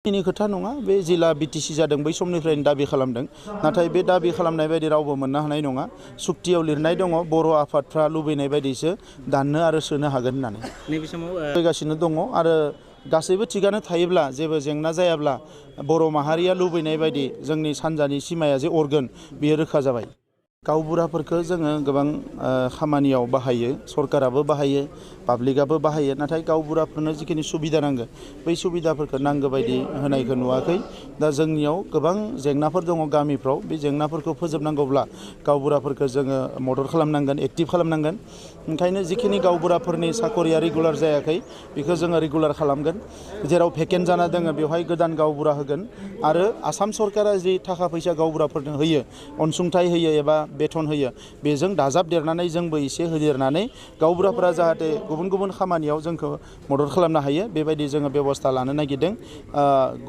नि खोथा नङा बे जिला बिटिसि जादों बै समनिफ्रायनो दाबि खालामदों नाथाय बे दाबि खालामनाय बायदि रावबो मोननो हानाय नङा सुक्तियाव लिरनाय दङ बर' आफादफ्रा लुबैनाय बायदिसो दाननो आरो सोनो हागोन होननानै नैबे समाव फैगासिनो दङ आरो गासैबो थिगानो थायोब्ला जेबो जेंना जायाब्ला बर' माहारिया लुबैनाय बायदि जोंनि सानजानि सिमाया जे अरगोन बेयो रोखा जाबाय गावबुराफोरखौ जोङो गोबां खामानियाव बाहायो सरकाराबो बाहायो पाब्लिकआबो बाहायो नाथाय गावबुराफोरनो जिखिनि सुबिदा नांगौ बै सुबिदाफोरखौ नांगौ बायदि होनायखौ नुवाखै दा जोंनियाव गोबां जेंनाफोर दङ गामिफ्राव बे जेंनाफोरखौ फोजोबनांगौब्ला गावबुराफोरखौ जोङो मदद खालामनांगोन एक्टिभ खालामनांगोन ओंखायनो जिखिनि गावबुराफोरनि साकरिया रेगुलार जायाखै बेखौ जोङो रेगुलार खालामगोन जेराव भेकेन्ट जाना दङ बेवहाय गोदान गावबुरा होगोन आरो आसाम सरकारा जि थाखा फैसा गावबुराफोरनो होयो अनसुंथाइ होयो एबा बेथन होयो बेजों दाजाबदेरनानै जोंबो एसे होदेरनानै गावबुराफोरा जाहाथे गुबुन गुबुन खामानियाव जोंखौ मदद खालामनो हायो बेबायदि जोङो बेबस्था लानो नागिरदों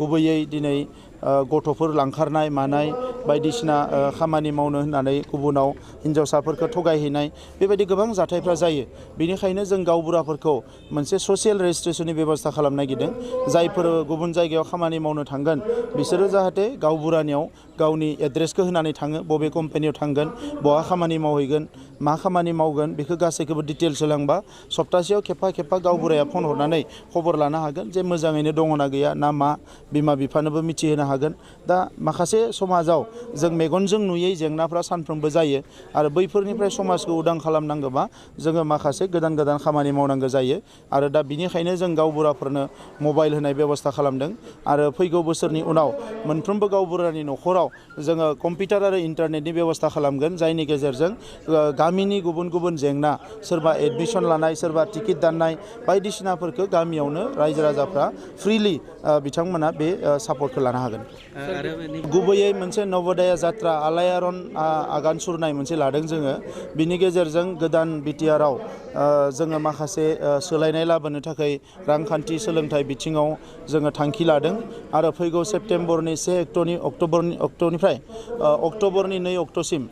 गुबैयै दिनै गथ'फोर लांखारनाय मानाय बायदिसिना खामानि मावनो होननानै गुबुनाव हिन्जावसाफोरखौ थगायहैनाय बेबायदि गोबां जाथायफ्रा जायो बेनिखायनो जों गावबुराफोरखौ मोनसे ससियेल रेजिस्ट्रेसननि बेबस्था खालामनो नागिरदों जायफोर गुबुन जायगायाव खामानि मावनो थांगोन बिसोरो जाहाथे गावबुरानियाव गावनि एड्रेसखौ होनानै थाङो बबे कम्पानियाव थांगोन बहा खामानि मावहैगोन मा खामानि मावगोन बेखौ गासैखौबो डिटेल्स होलांबा सप्तासेयाव खेबफा गावबुराया फन हरनानै खबर लानो हागोन जे मोजाङैनो दङना गैया ना मा बिमा बिफानोबो मिथिहोनो हागोन दा माखासे समाजाव जों मेगनजों नुयै जेंनाफ्रा सानफ्रोमबो जायो आरो बैफोरनिफ्राय समाजखौ उदां खालामनांगौबा जोङो माखासे गोदान खामानि मावनांगौ जायो आरो दा बिनिखायनो जों गावबुराफोरनो मबाइल होनाय बेबस्था खालामदों आरो फैगौ बोसोरनि उनाव मोनफ्रोमबो गावबुरानि न'खराव जोङो कम्पिउटार आरो इन्टारनेटनि बेबस्था खालामगोन जायनि गेजेरजों गामिनि गुबुन जेंना सोरबा एडमिसन लानाय सोरबा टिकेट दाननाय बायदिसिनाफोरखौ गामियावनो रायजो राजाफ्रा फ्रिलि बिथांमोना बे सापर्टखौ लानो हागोन गुबैयै मोनसे नवोदया जात्रा आलायारन आगान सुरनाय मोनसे लादों जोङो बिनि गेजेरजों गोदान बिटिआरआव जोङो माखासे सोलायनाय लाबोनो थाखाय रांखान्थि सोलोंथाइ बिथिङाव जोङो थांखि लादों आरो फैगौ सेप्तेम्बरनि 1 अक्ट'निफ्राय अक्ट'बरनि 2 अक्ट'सिम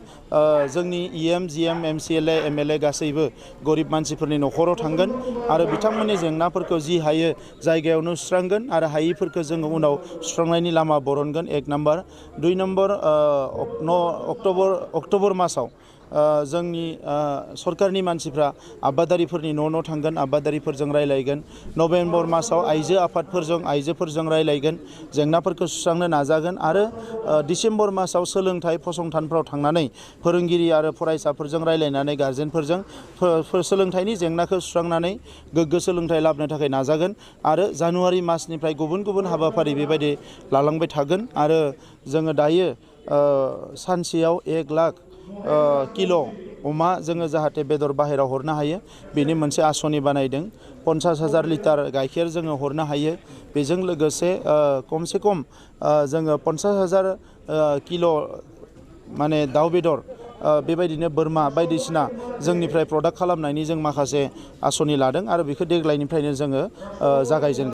जोंनि इएम जिएम एमसिएलए एमएलए गासैबो गरिब मानसिफोरनि न'खराव थांगोन आरो बिथांमोननि जेंनाफोरखौ जि हायो जायगायावनो सुस्रांगोन आरो हायिफोरखौ जोङो उनाव सुस्रांनायनि लामा बरनगोन 1 नम्बर 2 नम्बर अक्ट'बर मासाव जोंनि सरकारनि मानसिफ्रा आबादारिफोरनि न' थांगोन आबादारिफोरजों रायलायगोन नभेम्बर मासाव आइजोफोरजों रायलायगोन जेंनाफोरखौ सुस्रांनो नाजागोन आरो डिसेम्बर मासाव सोलोंथाइ फसंथानफ्राव थांनानै फोरोंगिरि आरो फरायसाफोरजों रायलायनानै गार्जेनफोरजों सोलोंथाइनि जेंनाखौ सुस्रांनानै गोग्गो सोलोंथाइ लाबोनो थाखाय नाजागोन आरो जानुवारि मासनिफ्राय गुबुन हाबाफारि बेबायदि लालांबाय थागोन आरो जोङो दायो सानसेयाव 1 लाख किल' अमा जोङो जाहाथे बेदर बाहेराव हरनो हायो बेनि मोनसे आसनि बानायदों 50,000 लिटार गाइखेर जोङो हरनो हायो बेजों लोगोसे खमसे खम जोङो 50,000 किल' माने दाउ बेदर बेबायदिनो बोरमा बायदिसिना जोंनिफ्राय प्रडाक्ट खालामनायनि जों माखासे आसनि लादों आरो बेखौ देग्लायनिफ्रायनो जोङो जागायजेनगोन